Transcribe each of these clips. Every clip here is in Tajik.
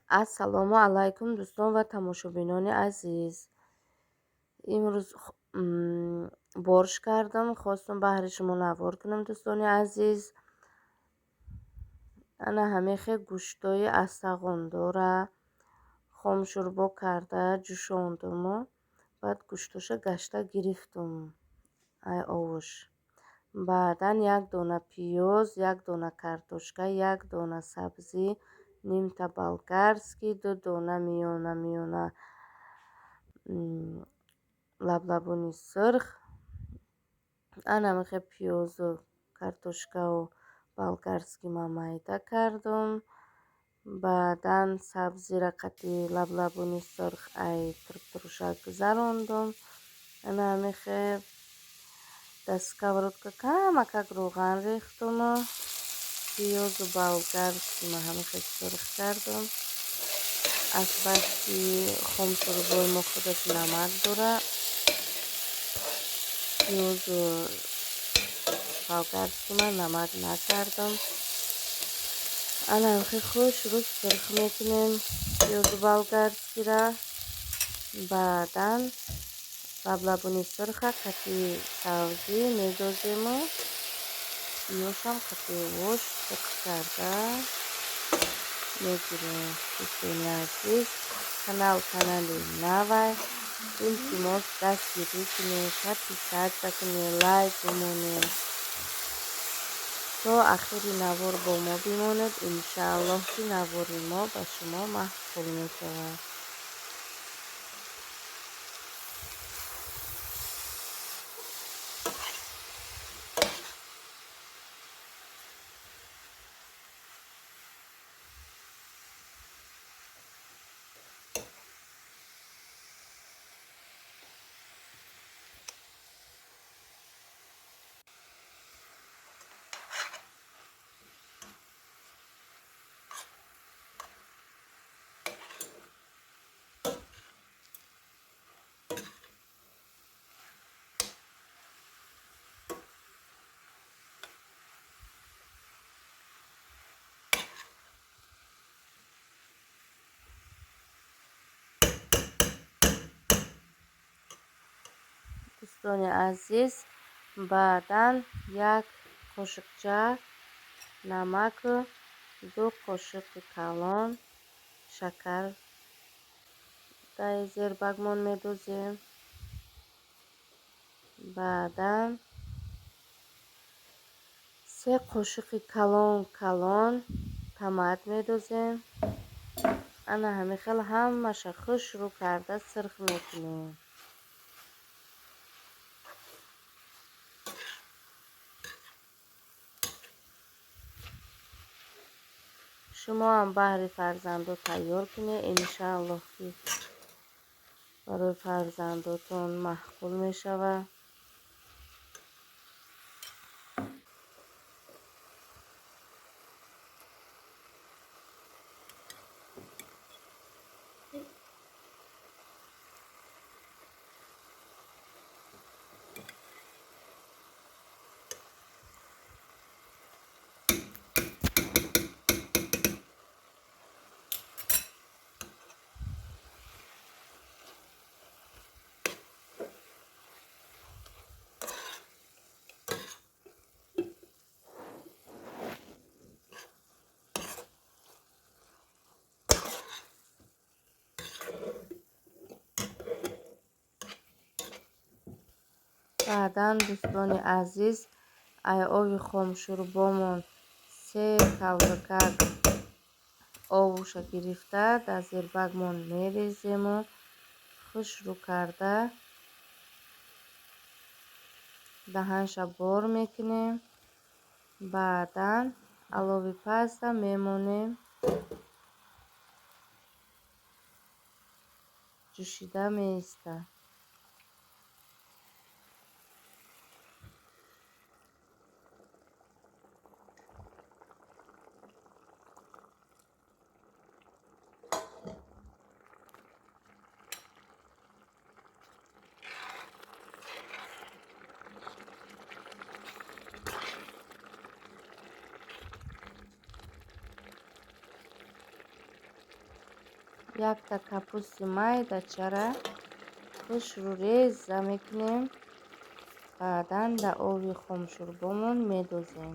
Ассалому алайкум, дӯстон ва тамошобинони азиз. Имрӯз борш кардам, хостам баҳри шумо навор кунам, дӯстони азиз. Ана ҳамехе гӯштои астағондора хомшӯрбо карда ҷӯшондуму баъд гӯштоша гашта гирифтум ай овуш. Баъдан як дона пиёз, як дона картошка, як дона сабзӣ, нимта болгарский, ду дона миёна миёна лаблабуни сурх. Ана ҳамихе пиёзу картошкаву болгарский ман майда кардум. Баъдан сабзира қати лаблабуни сурх ай турктурушак гузарондум. Ана ҳамихе дар сковородка камакак равған рехтуму пиёзу болгарский ман ҳамихе сурх кардум. Азбаски хомшӯрбои мо худаш намак дора, пиёзу болгарский ман намак накардам. Ана ҳамихе хушрӯ сурх мекунем пиёзу болгарскира. Баъдан лаблабуни сурха қати сабзӣ медозему пиёзам қати ош сурх карда мегирем. Дӯстони азиз, канал канали навай. Илтимос, дастгирӣ кунед, подписаться кунед, лайк бимонед. То ахири навор бо мо бимонед. Иншааллоҳ, ки навори мо ба шумо маъқул мешавад. Дӯстони азиз, баъдан як қошиқча намаку ду қошиқи калон шакар дар зербагмон медозем. Баъдан се қошиқи калон калон томат медозем. Ана ҳамин хел ҳамаша хушрӯ карда сурх мекунем. Шумо ҳам баҳри фарзандо тайёр кунед. Иншааллоҳ, ки барои фарзандотон маъқул мешавад. Баъдан, дӯстони азиз, ай ови хомшӯрбомон се кавракак овуша гирифта дар зербагмон мерезему хушрӯ карда даҳанша бор мекунем. Баъдан алови паста мемонем, ҷӯшида меистад. Якта капусти майдачара хушрӯ реза мекунем, баъдан дар оби хомшӯрбомон медозем.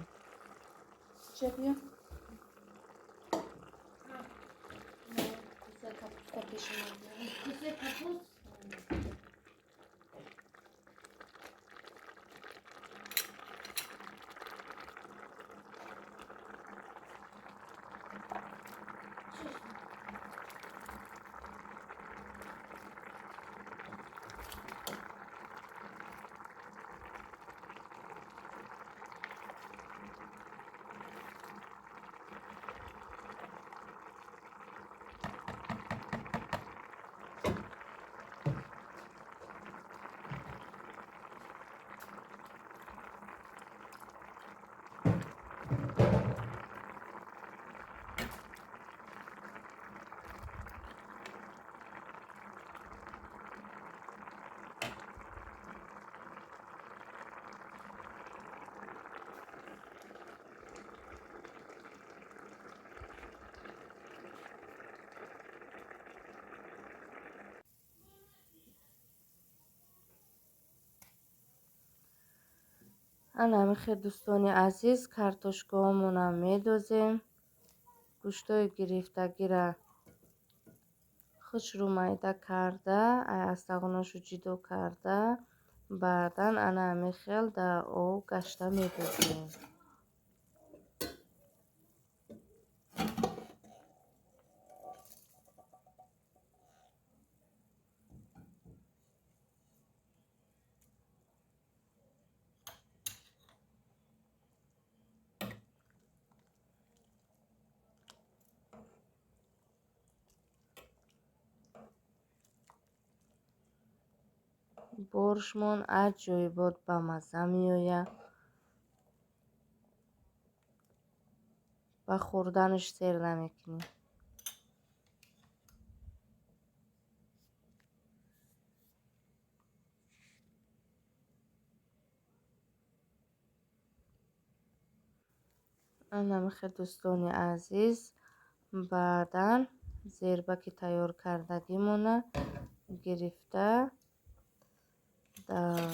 Ана ҳамин дӯстони азиз, картошкаҳомонам медозем. Гӯштҳои гирифтагира хушрӯ майда карда, аз тағоношу ҷудо карда, баъдан ана ҳамин хел дар об гашта медозем. Боршмон аҷоибот ба мазза меояд. Ба хӯрданаш сер намекунӣ. Ана ҳамин дӯстони азиз, баъдан зербаки тайёр кардагимона гирифта дар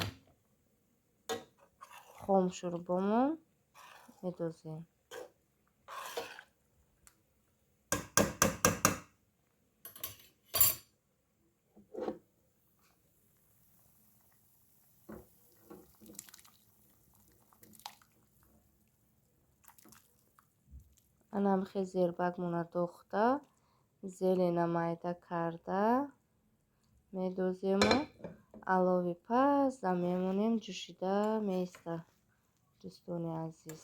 хомшӯрбомон медозем. Ана ҳамин зербакмона дохта, зелена майда карда медозему алови паст мемонем, ҷӯшида меистад, дӯстони азиз.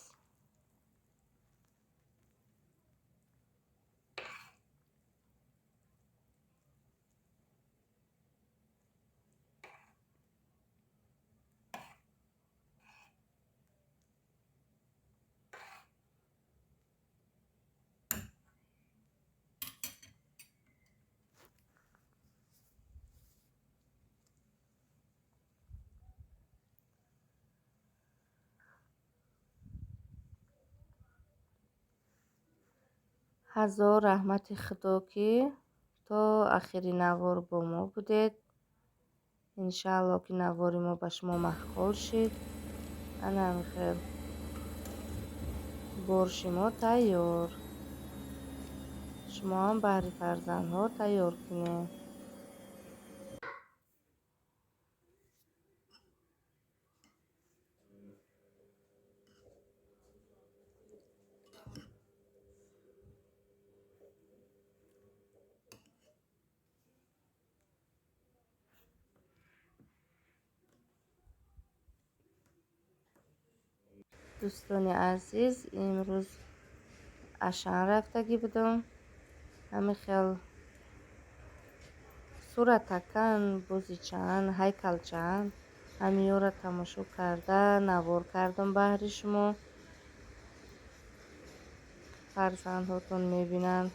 Ҳазор раҳмати Худо, ки то ахири навор бо мо будед. Иншаалло, ки навори мо ба шумо маъқул шид. Ана ҳамин хел борши мо тайёр. Шумо ҳам баҳри фарзандҳо тайёр кунед. Дӯстони азиз, имрӯз Ашан рафтагӣ будам. Ҳамин хел суратакан, бозичаан, ҳайкалчаан ҳамиёра тамошо карда, навор кардам баҳри шумо. Фарзандҳотон мебинанд.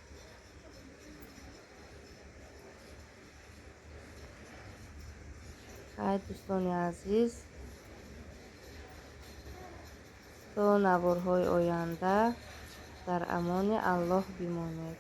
Хай дӯстони азиз, то наворҳои оянда дар амони Аллоҳ бимонед.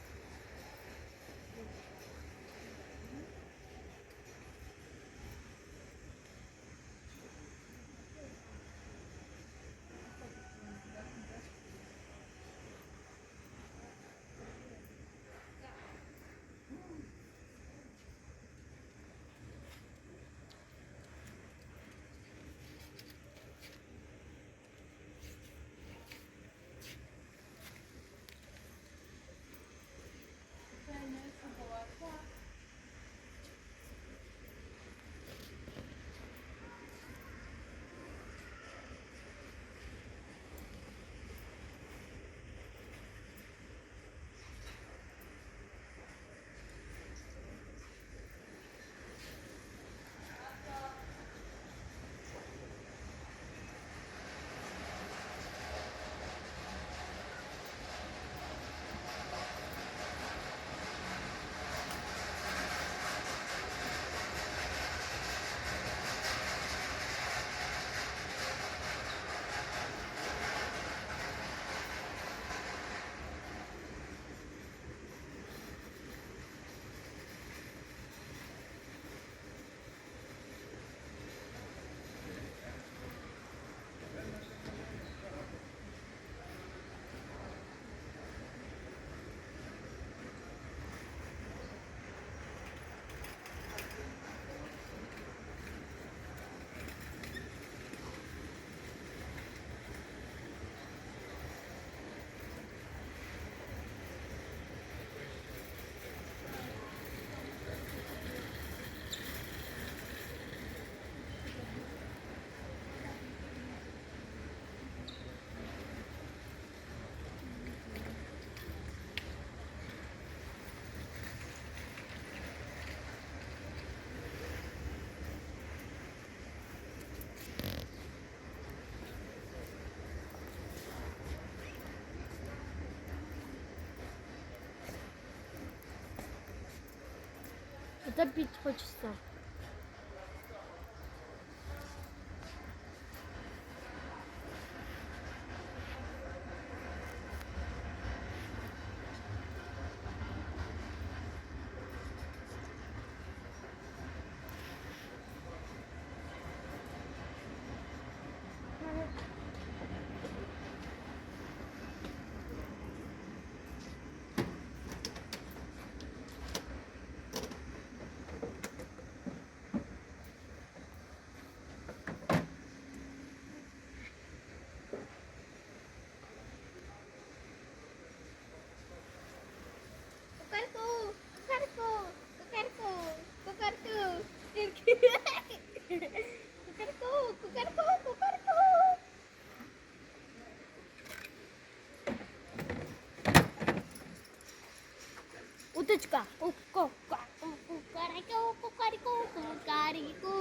Запить хочется. Кукарку, кукарку, кукарку, кукарку, кукарку, кукарку, кукарку. Уточка. Кукарику, кукарику, кукарику,